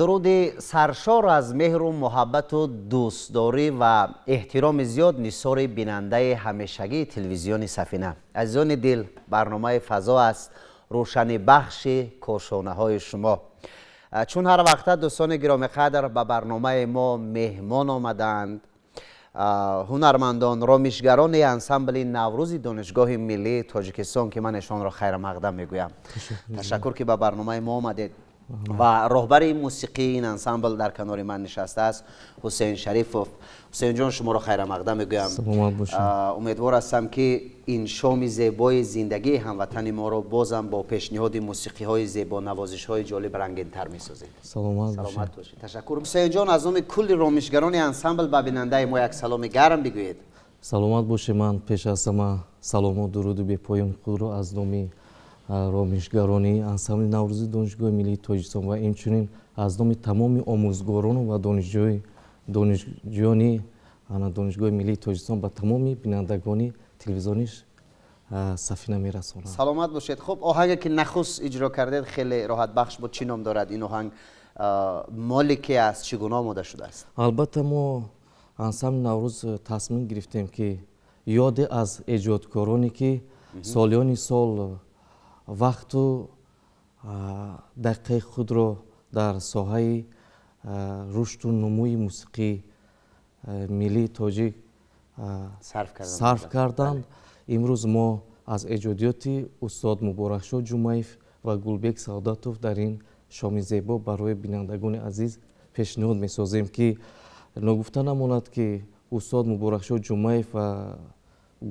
Дуруди саршор аз меҳру муҳаббату дӯстдорӣ ва эҳтироми зиёд нисори бинандаи ҳамешагии телевизиони Сафина. Азизони дил, барномаи «Фазо» аст, рӯшани бахши кошонаҳои шумо. Чун ҳар вақта, дӯстони гиромиқадр, ба барномаи мо меҳмон омадаанд ҳунармандон, ромишгарони ансамбли Наврӯзи Донишгоҳи миллии Тоҷикистон, ки ман эшонро хайрмақдам мегӯям. Ташаккур, ки ба барномаи мо омадед. Ва роҳбари мусиқии ин ансамбл дар канори ман нишастааст, Ҳусейн Шарифов. Ҳусейнҷон, шуморо хайрмақдам мегӯям. Саломат бошед. Умедвор ҳастам, ки ин шоми зебои зиндагии ҳамватани моро бозам бо пешниҳоди мусиқиҳои зебо, навозишҳои ҷолиб рангинтар месозед. Саломат. Саломат бошед, ташаккур. Ҳусейнҷон, аз номи кулли ромишгарони ансамбл ба бинандаи мо як саломи гарм бигӯед. Саломат бошед. Ман пеш аз ҳама салому дуруду бепоёни худро аз номи ромишгарони ансамбли Наврӯзи Донишгоҳи миллии Тоҷикистон ва инчунин аз номи тамоми омӯзгорону ва донишҷӯёни Донишгоҳи миллии Тоҷикистон ба тамоми бинандагони телевизиони Сафина мерасонам. Саломат бошед. Хуб, оҳанге ки нахуст иҷро кардед, хеле роҳатбахш буд. Чӣ ном дорад ин оҳанг, моли ке аст, чӣ гуна омода шудааст? Албатта, мо ансамбли Наврӯз тасмим гирифтем, ки ёде аз эҷодкороне, ки солиёни сол вақту дақиқаи худро дар соҳаи рушду нумӯи мусиқии миллии тоҷик сарф карданд, имрӯз мо аз эҷодиёти устод Муборакшоҳ Ҷумаев ва Гулбек Саодатов дар ин шоми зебо барои бинандагони азиз пешниҳод месозем, ки ногуфта намонад, ки Устод Муборакшоҳ Ҷумаев ва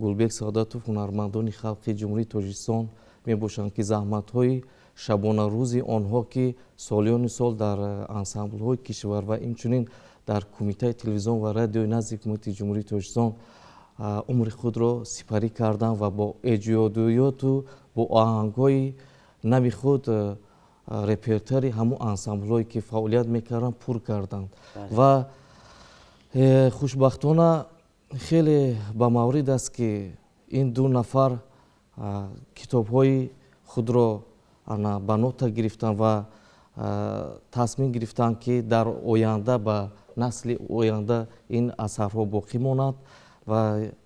Гулбек Саодатов ҳунармандони халқи Ҷумҳурии Тоҷикистон мебошанд, ки заҳматҳои шабонарӯзи онҳо, ки солиёни сол дар ансамблҳои кишвар ва инчунин дар Кумитаи телевизион ва радиои назди Ҳукумати Ҷумҳурии Тоҷикистон умри худро сипарӣ карданд ва бо эҷодиёту бо оҳангҳои нави худ репертуари ҳамун ансамблҳое, ки фаъолият мекарданд, пур карданд. Ва хушбахтона, хеле ба маврид аст, ки ин ду нафар китобҳои худро ба нота гирифтанд ва тасмим гирифтанд, ки дар оянда ба насли оянда ин асарҳо боқӣ монад. Ва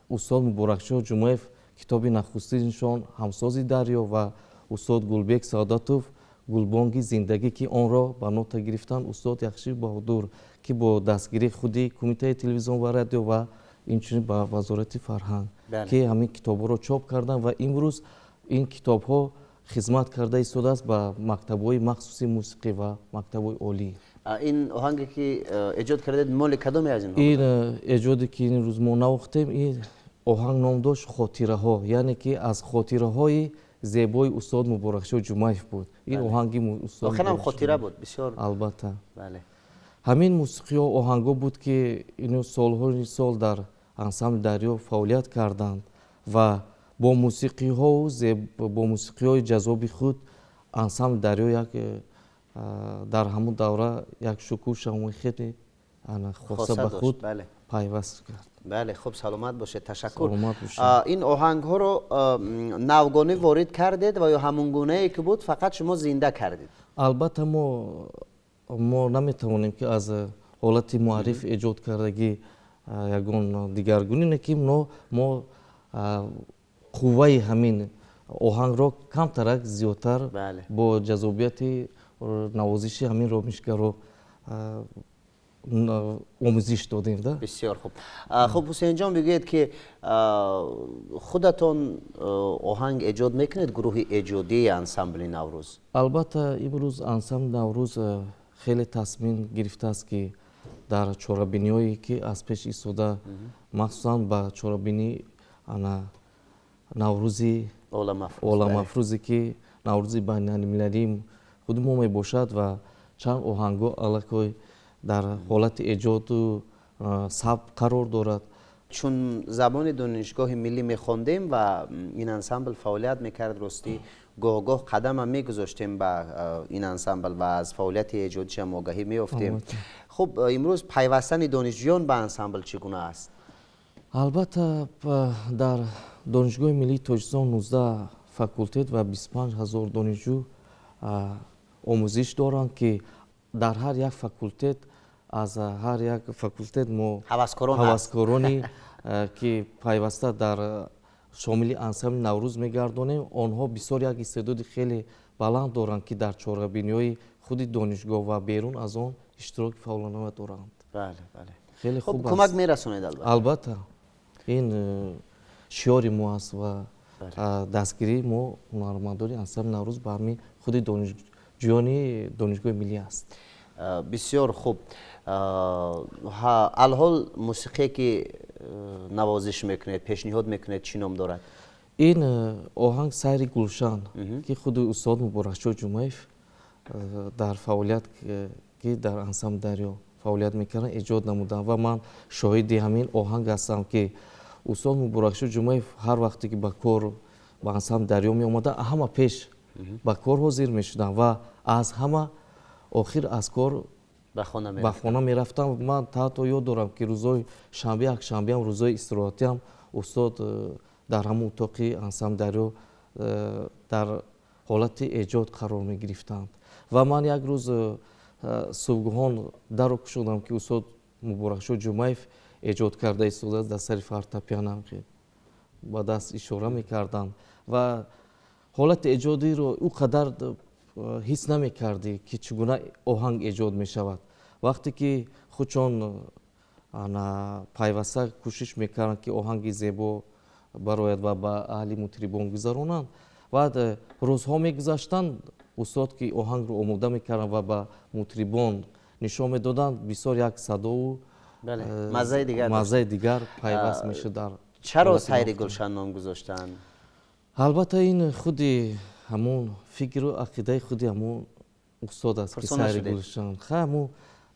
устод Муборакшоҳ Ҷумаев китоби нахустиншон «Ҳамсози дарё» ва устод Гулбек Саодатов «Гулбонги зиндагӣ», ки онро ба нота гирифтанд устод Яхшиев Баҳодур, ки бо дастгирии худи Кумитаи телевизион ва радио ва инчунин ба Вазорати фарҳанг, ки ҳамин китобҳоро чоп карданд. Ва имрӯз ин китобҳо хизмат карда истодааст ба мактабҳои махсуси мусиқӣ ва мактабҳои олӣ. Ин оҳанге, ки эҷод кардед, моли кадоме аз инҳо? Ин эҷоде, ки ин рӯз мо навохтем, ин оҳанг ном дошт «Хотираҳо», яъне ки аз хотираҳои зебои устод Муборакшоҳ Ҷумаев буд ин оҳанги устод. Воқеан хотира буд бисёр. Албатта, ҳамин мусиқиҳо, оҳангҳо буд, ки ино солҳои сол дар ансамбли «Дарё» фаъолият карданд ва бо мусиқиҳоу бо мусиқиҳои ҷаззоби худ ансамбли «Дарё» як дар ҳамун давра як шукӯҳ, шаҳомати хеле хоса ба худ пайваст кард. Бале, хуб, саломат бошед, ташаккур. Ин оҳангҳоро навгонӣ ворид кардед ва ё ҳамун гунае, ки буд, фақат шумо зинда кардед? Албатта, мо наметавонем, ки аз ҳолати муарриф эҷод кардагӣ ягон дигаргунӣ не, ки мо қувваи ҳамин оҳангро камтарак зиёдтар бо ҷаззобияти навозиши ҳамин ромишгаро омӯзиш додем да. Бисёр хуб. Хуб, Ҳусейнҷон, бигӯед, ки худатон оҳанг эҷод мекунед, гурӯҳи эҷодии ансамбли «Наврӯз»? Албатта, имрӯз ансамбли «Наврӯз» хеле тасмим гирифтааст, ки дар чорабиниҳое, ки аз пеш истода, махсусан ба чорабинии ана Наврӯзи оламафрӯзе, ки Наврӯзи байналмилалии худи мо мебошад, ва чанд оҳангҳо аллакай дар ҳолати эҷоду сабт қарор дорад. Чун забони Донишгоҳи миллӣ мехондем ва ин ансамбл фаъолият мекард, ростӣ, гоҳ-гоҳ қадамам мегузоштем ба ин ансамбл ва аз фаъолияти эҷодишам огаҳӣ меёфтем. Хуб, имрӯз пайвастани донишҷӯён ба ансамбл чӣ гуна аст? Албатта, дар Донишгоҳи миллии Тоҷикистон 19 факултет ва 25 ҳазор донишҷӯ омӯзиш доранд, ки дар ҳар як факултет, аз ҳар як факултет мо ҳаваскорони, ки пайваста дар шомили ансамбли «Наврӯз» мегардонем. Онҳо бисёр як истеъдоди хеле баланд доранд, ки дар чорабиниҳои худи донишгоҳ ва берун аз он иштироки фаъолона доранд. Хеле хуб. Кӯмак мерасонед, албатта. Албатта, ин шиори мо аст ва дастгирии мо, ҳунармандони ансамбли «Наврӯз», ба ҳамин худи донишҷӯёни Донишгоҳи миллӣ аст. Бисёр хуб. Алҳол мусиқие, ки навозиш мекунед, пешниҳод мекунед, чӣ ном дорад? Ин оҳанг «Сайри гулшан», ки худи устод Муборакшоҳ Ҷумаев дар фаъолият, ки дар ансамбли «Дарё» фаъолият мекарданд, эҷод намуданд. Ва ман шоҳиди ҳамин оҳанг ҳастам, ки устод Муборакшоҳ Ҷумаев ҳар вақте ки ба кор ба ансамбли «Дарё» меомада, ҳама пеш ба кор ҳозир мешуданд ва аз ҳама охир аз кор ба хона мерафтам. Ман ҳатто ёд дорам, ки рӯзҳои шанбе, якшанбеам, рӯзҳои истироҳатиам устод дар ҳамон утоқи ансамбли «Дарё» дар ҳолати эҷод қарор мегирифтанд. Ва ман як рӯз субҳгоҳон даро кушодам, ки устод Муборакшоҳ Ҷумаев эҷод карда истодааст дар сари фортепиано, ба даст ишора мекарданд ва ҳолати эҷодиро ӯ қадар ҳис намекардӣ, ки чӣ гуна оҳанг эҷод мешавад. Вақте ки худшон пайваста кӯшиш мекарданд, ки оҳанги зебо барояд ва ба аҳли мутрибон гузаронанд, баъд рӯзҳо мегузаштанд, устод ки оҳангро омода мекарданд ва ба мутрибон нишон медоданд, бисёр як садову Маззаи дигар, маззаи дигар пайваст мешуд. Дар чаро Сайри гулшан ном гузоштанд? Албатта, ин худи ҳамон фикру ақидаи худи ҳамон устод аст, ки Сайри гулшан ҳамун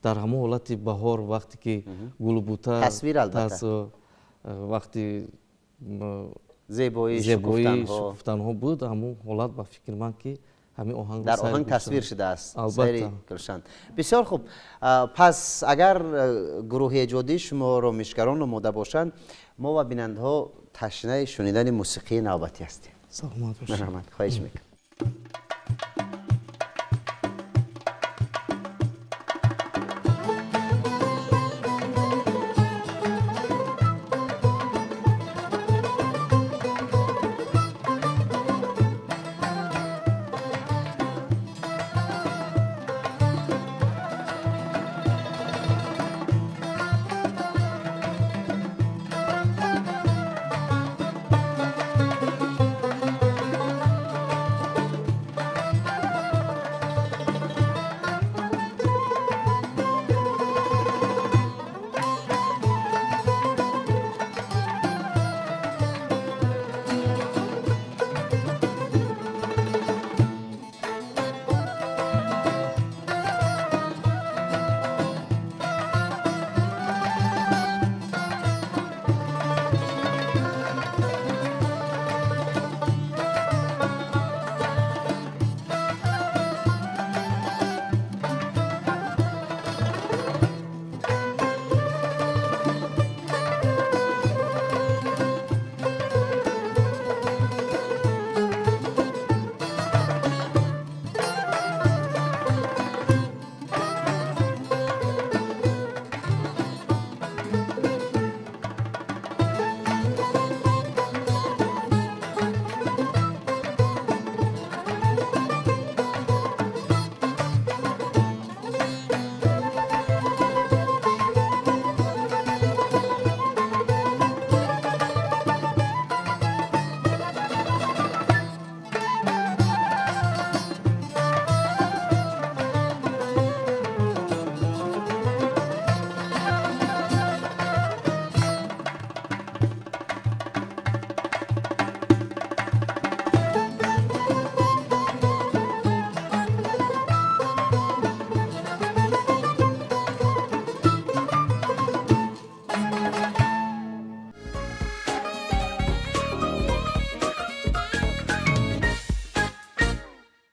дар ҳамон ҳолати баҳор, вақте ки гулу бута тасвир, албатта, вақти зебоӣ шукуфтанҳо буд, ҳамон ҳолат ба фикри ман ки ҳамин оҳанг дар оҳанг тасвир шудааст, Сайри гулшан. Бисёр хуб. Пас агар гурӯҳи эҷодии шумо ромишгарон омода бошанд, мо ва бинандаҳо ташнаи шунидани мусиқии навбатӣ ҳастем. Саломат бошед. Марҳамат, хоҳиш мекунам.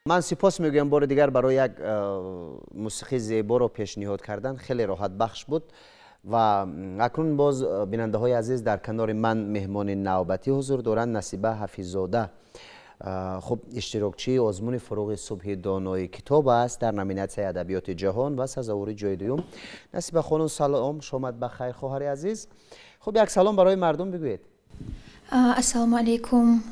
Ман сипос мегӯям бори дигар барои як мусиқии зеборо пешниҳод кардан, хеле роҳатбахш буд. Ва акнун боз, бинандаҳои азиз, дар канори ман меҳмони навбатӣ ҳузур доранд, Насиба Ҳафиззода. Хуб, иштирокчии озмуни «Фуруғи субҳи донои китоб» аст дар номинатсияи адабиёти ҷаҳон ва сазовори ҷои дуюм. Насиба хонум, салом, шомат ба хайр, хоҳари азиз. Хуб, як салом барои мардум бигӯед. Ассалому алайкум,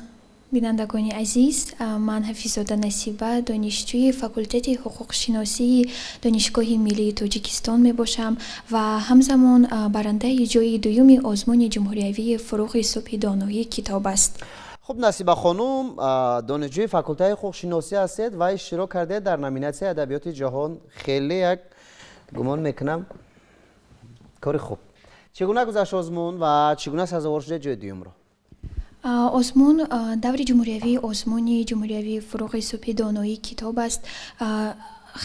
бинандагони азиз. Ман Ҳафиззода Насиба, донишҷӯи факултети ҳуқуқшиносии Донишгоҳи миллии Тоҷикистон мебошам ва ҳамзамон барандаи ҷои дуюми озмуни ҷумҳуриявии «Фуруғи субҳи доноии китоб» аст. Хуб, Насиба хонум, донишҷӯи факултаи ҳуқуқшиносӣ ҳастед ва иштирок кардед дар номинатсияи адабиёти ҷаҳон. Хеле як гумон мекунам, кори хуб. Чӣ гуна гузашт озмун ва чӣ гуна сазовор шудед ҷои дуюмро? Озмун, даври ҷумҳуриявии озмуни ҷумҳуриявии «Фуруғи субҳи доноии китоб» аст,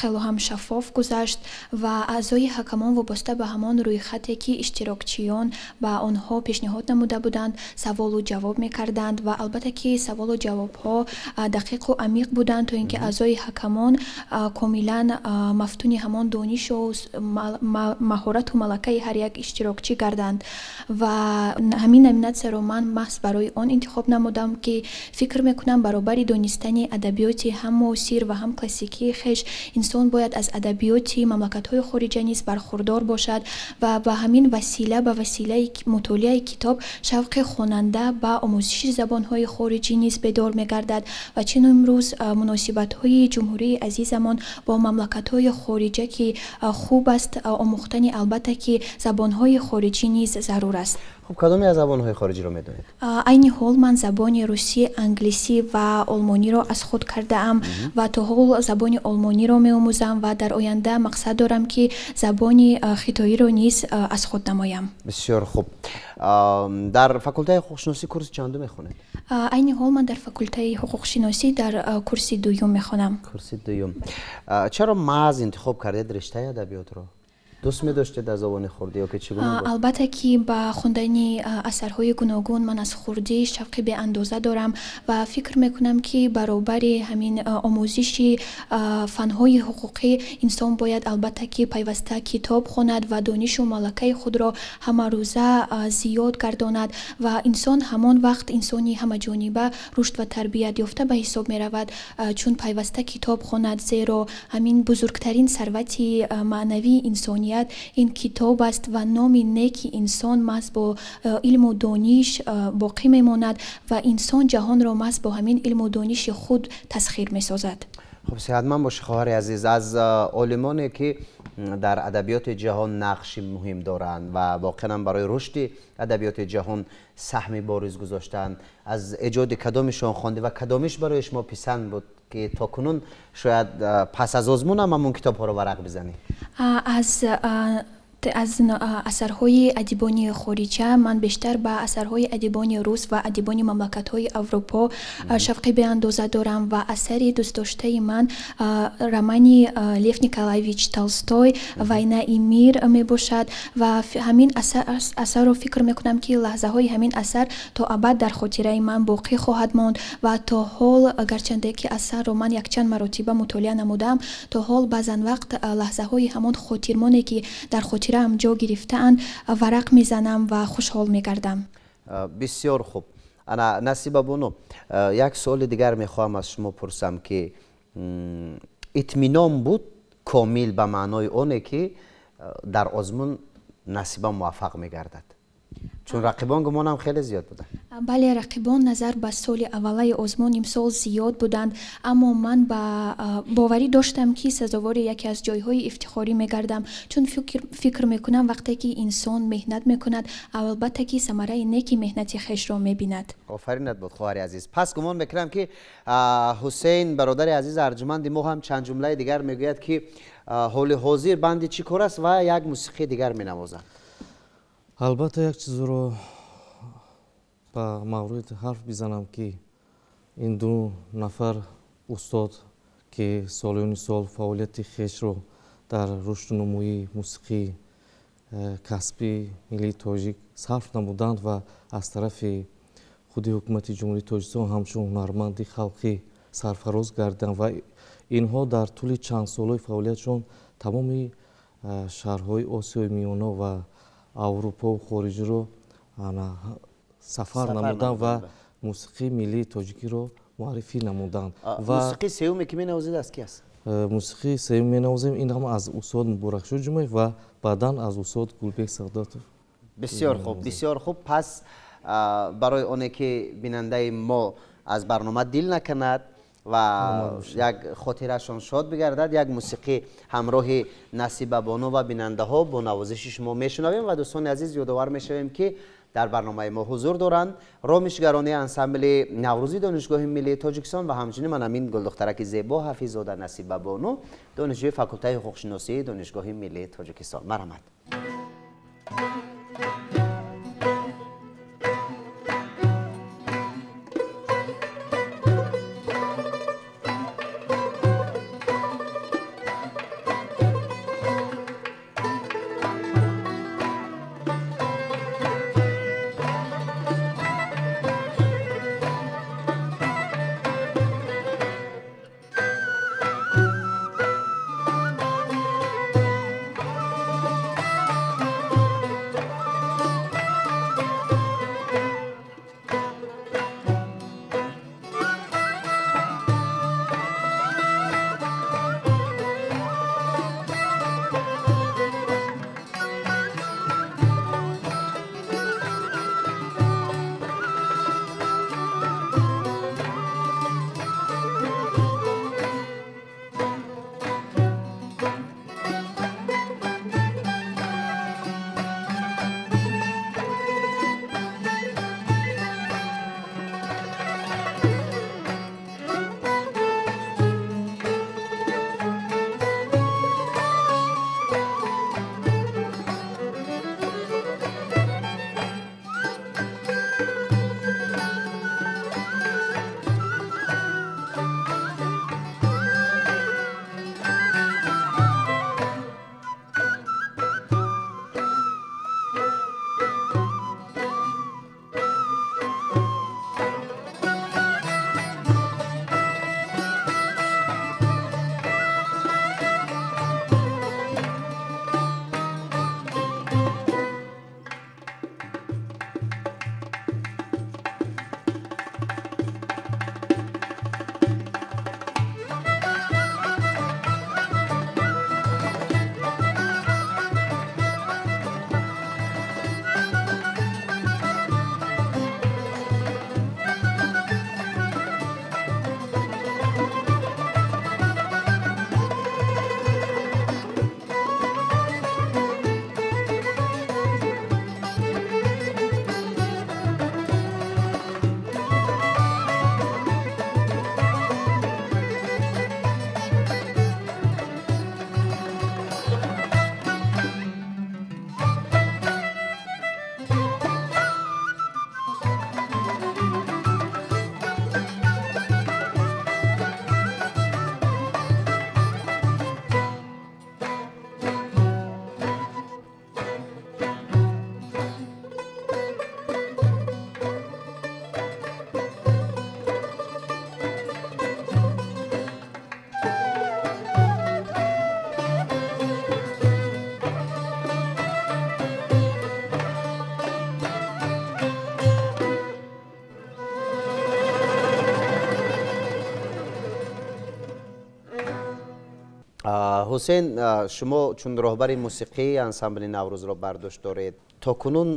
хело ҳам шаффоф гузашт ва аъзои ҳакамон вобаста ба ҳамон рӯйхате, ки иштирокчиён ба онҳо пешниҳод намуда буданд, саволу ҷавоб мекарданд ва албатта ки саволу ҷавобҳо дақиқу амиқ буданд, то ин ки аъзои ҳакамон комилан мафтуни ҳамон донишу маҳорату малакаи ҳар як иштирокчӣ гарданд. Ва ҳамин номинатсияро ман маҳз барои он интихоб намудам, ки фикр мекунам, баробари донистани адабиёти ҳам муосир ва ҳам классикии хеш, инсон бояд аз адабиёти мамлакатҳои хориҷа низ бархурдор бошад ва ба ҳамин васила, ба василаи мутолиаи китоб, шавқи хонанда ба омӯзиши забонҳои хориҷӣ низ бедор мегардад. Ва чун имрӯз муносибатҳои ҷумҳурии азизамон бо мамлакатҳои хориҷа ки хуб аст, омӯхтани албатта ки забонҳои хориҷӣ низ зарур аст. Хуб, кадоме аз забонҳои хориҷиро медонед? Айни ҳол ман забони русӣ, англисӣ ва олмониро аз худ кардаам ва то ҳол забони олмониро меомӯзам ва дар оянда мақсад дорам, ки забони хитоиро низ аз худ намоям. Бисёр хуб. Дар факултаи ҳуқуқшиносӣ курси чандум мехонед? Айни ҳол ман дар факултаи ҳуқуқшиносӣ дар курси дуюм мехонам. Курси дуюм. Чаро маҳз интихоб кардед риштаи адабиётро? Дӯст медоштед аз овони хурдӣ ё ки чӣ гуна буд? Албатта, ки ба хондани асарҳои гуногун ман аз хурдӣ шавқи беандоза дорам ва фикр мекунам, ки баробари ҳамин омӯзиши фанҳои ҳуқуқӣ инсон бояд, албатта, ки пайваста китоб хонад ва донишу малакаи худро ҳамарӯза зиёд гардонад. Ва инсон ҳамон вақт инсони ҳамаҷониба рушд ва тарбият ёфта ба ҳисоб меравад, чун пайваста китоб хонад, зеро ҳамин бузургтарин сарвати маънавии инсоният ин китоб аст ва номи неки инсон маҳз бо илму дониш боқӣ мемонад ва инсон ҷаҳонро маҳз бо ҳамин илму дониши худ тасхир месозад. Хуб, сеҳатманд бошӣ, хоҳари азиз. Аз олимоне, ки дар адабиёти ҷаҳон нақши муҳим доранд ва воқеан барои рушди адабиёти ҷаҳон саҳми бориз гузоштаанд, аз эҷоди кадомишон хондӣ ва кадомиш барои шумо писанд буд, ки то кунун шояд пас аз озмунам ҳамон китобҳоро варақ бизанӣ? Аз асарҳои адибони хориҷа ман бештар ба асарҳои адибони рус ва адибони мамлакатҳои Аврупо шавқи беандоза дорам ва асари дӯстдоштаи ман романи Лев Николаевич Толстой «Война и мир» мебошад. Ва ҳамин асарро фикр мекунам, ки лаҳзаҳои ҳамин асар то абад дар хотираи ман боқӣ хоҳад монд ва то ҳол, гарчанде ки асарро ман якчанд маротиба мутолиа намудаам, то ҳол баъзан вақт лаҳзаҳои ҳамон хотирмоне, ки дар хотираам ҷо гирифтаанд, варақ мезанам ва хушҳол мегардам. Бисёр хуб. Ана, Насиба бону, як суоли дигар мехоҳам аз шумо пурсам, ки итминон буд комил ба маънои оне, ки дар озмун Насиба муваффақ мегардад, чун рақибон, гумонам, хеле зиёд буданд? Бале, рақибон назар ба соли аввалаи озмун имсол зиёд буданд, аммо ман ба боварӣ доштам, ки сазовори яке аз ҷойҳои ифтихорӣ мегардам, чун фикр мекунам, вақте ки инсон меҳнат мекунад, албатта ки самараи неки меҳнати хешро мебинад. Офаринат буд, хоҳари азиз. Пас гумон мекунам, ки Ҳусейн, бародари азиз арҷуманди мо, ҳам чанд ҷумлаи дигар мегӯяд, ки ҳоли ҳозир банди чӣ кор аст ва як мусиқии дигар менавозад. Албатта, як чизро ба маврид ҳарф бизанам, ки ин ду нафар устод, ки солиёни сол фаъолияти хешро дар рушду нумӯи мусиқии касбии миллии тоҷик сарф намуданд ва аз тарафи худи ҳукумати Ҷумҳурии Тоҷикистон ҳамчун ҳунарманди халқӣ сарфароз гардиданд ва инҳо дар тӯли чанд солҳои фаъолиятшон тамоми шаҳрҳои Осиёи Миёна ва Аврупову хориҷиро сафар намуданд ва мусиқии миллии тоҷикиро муаррифӣ намуданд. Мусиқии сеюме, ки менавозед, аз ки аст? Мусиқии сеюм менавозем, ин ҳам аз устод Муборакшо Ҷумаев ва баъдан аз устод Гулбек Саъдатов. Бисёр хуб, бисёр хуб. Пас барои оне ки бинандаи мо аз барнома дил накунад ва як хотирашон шод бигардад, як мусиқӣ ҳамроҳи Насиба бону ва бинандаҳо бо навозиши шумо мешунавем. Ва дӯстони азиз, ёдовар мешавем, ки дар барномаи мо ҳузур доранд ромишгарони ансамбли Наврӯзи Донишгоҳи миллии Тоҷикистон ва ҳамчунин ман ҳамин гулдухтараки зебо Ҳафиззода Насиба бону, донишҷӯи факултаи ҳуқуқшиносии Донишгоҳи миллии Тоҷикистон. Марҳамат. Ҳусейн, шумо чун роҳбари мусиқии ансамбли Наврӯзро бардошт доред, то кунун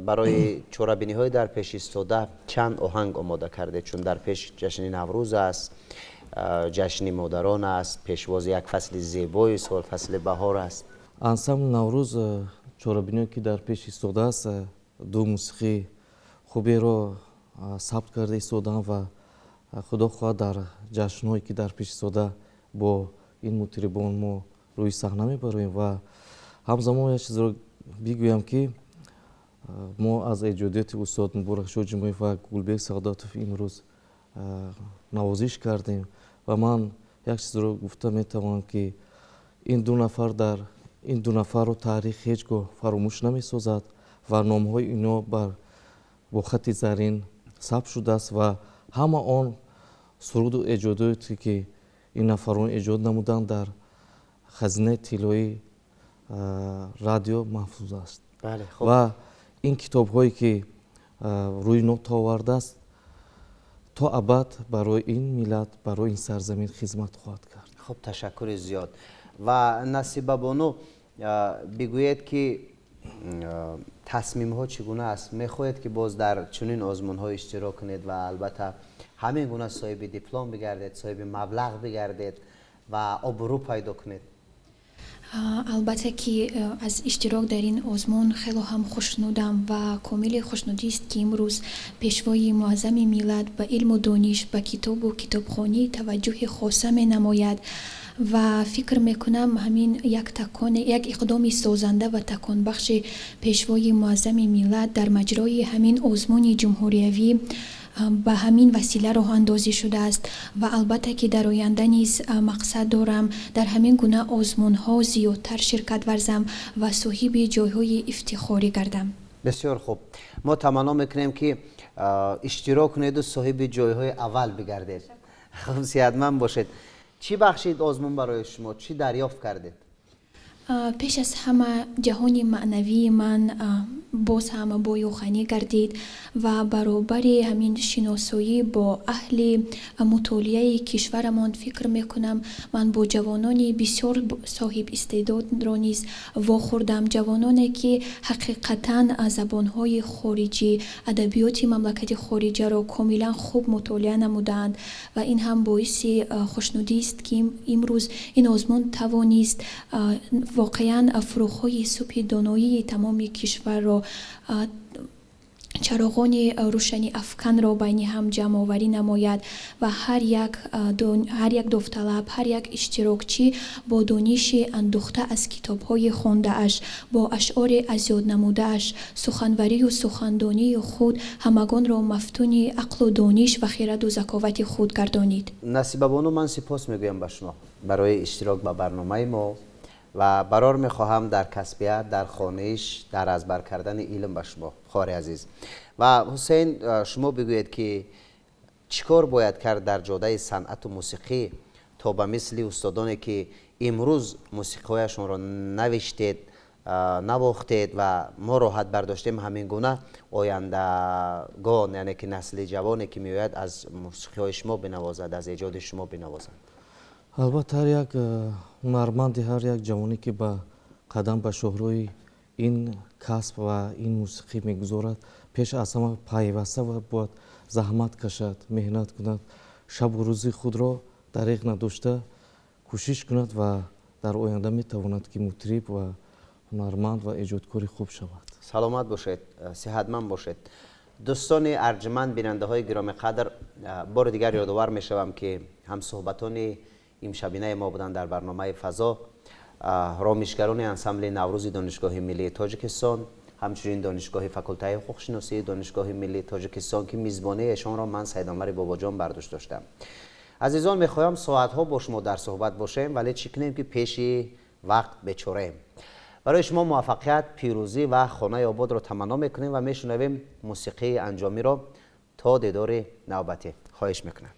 барои чорабиниҳои дар пеш истода чанд оҳанг омода кардед? Чун дар пеш ҷашни Наврӯз аст, ҷашни модарон аст, пешвози як фасли зебои сол, фасли баҳор аст. Ансамбли Наврӯз чорабиниҳое ки дар пеш истодааст, ду мусиқии хуберо сабт карда истодаам ва худо хоҳад дар ҷашнҳое ки дар пеш истода бо ин мутрибон мо рӯи саҳна мебароем. Ва ҳамзамон як чизро бигӯям ки мо аз эҷодиёти устод Муборакшоҳ Ҷумоев ва Гулбек Саодатов имрӯз навозиш кардем ва ман як чизро гуфта метавонам ки ин ду нафар дар ин ду нафарро таърих ҳеҷ гоҳ фаромӯш намесозад ва номҳои ино бар бо хати зарин сабт шудааст ва ҳама он суруду эҷодиёте ки ин нафарон эҷод намуданд дар хазинаи тиллоии радио маҳфуз аст. Ва ин китобҳое ки рӯи нота овардааст то абад барои ин миллат, барои ин сарзамин хизмат хоҳад кард. Хуб, ташаккури зиёд. Ва Насибабону, бигӯед ки тасмимҳо чӣ гуна аст? Мехоҳед ки боз дар чунин озмунҳо иштирок кунед ва албатта ҳамин гуна соҳиби диплом бигардед, соҳиби маблағ бигардед ва обрӯ пайдо кунед? Албатта ки аз иштирок дар ин озмун хело ҳам хушнудам ва комили хушнудист ки имрӯз пешвои муаззами миллат ба илму дониш, ба китобу китобхонӣ таваҷҷӯҳи хоса менамояд ва фикр мекунам ҳамин як таконе, як иқдоми созанда ва таконбахши пешвои муаззами миллат дар маҷрои ҳамин озмуни ҷумҳуриявӣ ба ҳамин васила роҳандозӣ шудааст ва албатта ки дар оянда низ мақсад дорам дар ҳамин гуна озмунҳо зиёдтар ширкат варзам ва соҳиби ҷойҳои ифтихорӣ гардам. Бисёр хуб. Мо таманно мекунем ки иштирок кунеду соҳиби ҷойҳои аввал бигардед. Хуб, сиҳатманд бошед. Чӣ бахшид озмун барои шумо? Чӣ дарёфт кардед? Пеш аз ҳама ҷаҳони маънавии ман боз ҳам бою ғанӣ гардид ва баробари ҳамин шиносоӣ бо аҳли мутолиаи кишварамон фикр мекунам ман бо ҷавонони бисёр соҳиб истеъдодро низ вохӯрдам, ҷавононе ки ҳақиқатан забонҳои хориҷӣ, адабиёти мамлакати хориҷаро комилан хуб мутолиа намудаанд ва ин ҳам боиси хушнудист ки имрӯз ин озмун тавонист воқеан фурӯғҳои субҳи доноии тамоми кишварро, чароғони рӯшани афканро байни ҳам ҷамъоварӣ намояд ва ҳар як довталаб, ҳар як иштирокчӣ бо дониши андӯхта аз китобҳои хондааш, бо ашъори азёд намудааш, суханварию сухандонии худ ҳамагонро мафтуни ақлу дониш ва хираду заковати худ гардонид. Насибабону, ман сипос мегӯям ба шумо барои иштирок ба барномаи мо ва барор мехоҳам дар касбият, дар хониш, дар аз бар кардани илм ба шумо, хоҳари азиз. Ва Ҳусейн, шумо бигӯед ки чӣ кор бояд кард дар ҷодаи санъату мусиқӣ то ба мисли устодоне ки имрӯз мусиқиҳояшонро навиштед, навохтед ва мо роҳат бардоштем, ҳамин гуна ояндагон, яъне ки насли ҷавоне ки меояд аз мусиқиҳои шумо бинавозад, аз эҷоди шумо бинавозад? Албатта ҳар як ҳунарманди, ҳар як ҷавоне ки ба қадам ба шоҳрои ин касб ва ин мусиқӣ мегузорад, пеш аз ҳама пайваста ва бояд заҳмат кашад, меҳнат кунад, шабу рӯзи худро дариғ надошта кӯшиш кунад ва дар оянда метавонад ки мутриб ва ҳунарманд ва эҷодкори хуб шавад. Саломат бошед, сиҳатманд бошед. Дӯстони арҷманд, бинандаҳои гиромиқадр, бори дигар ёдовар мешавам ки ҳамсӯҳбатони имшабинаи мо буданд дар барномаи фазо ромишгарони ансамбли Наврӯзи Донишгоҳи Миллии Тоҷикистон, ҳамчунин Донишгоҳи факултаи ҳуқуқшиносии Донишгоҳи Миллии Тоҷикистон ки мизбонии эшонро ман Сайдонвари Бобоҷон бардошт доштам. Азизон, мехоҳам соатҳо бо шумо дар суҳбат бошем, вале чӣ кунем ки пеши вақт бечораем. Барои шумо муваффақият, пирӯзӣ ва хонаи ободро таманно мекунем ва мешунавем мусиқии анҷомиро то дидори навбатӣ. Хоҳиш мекунам.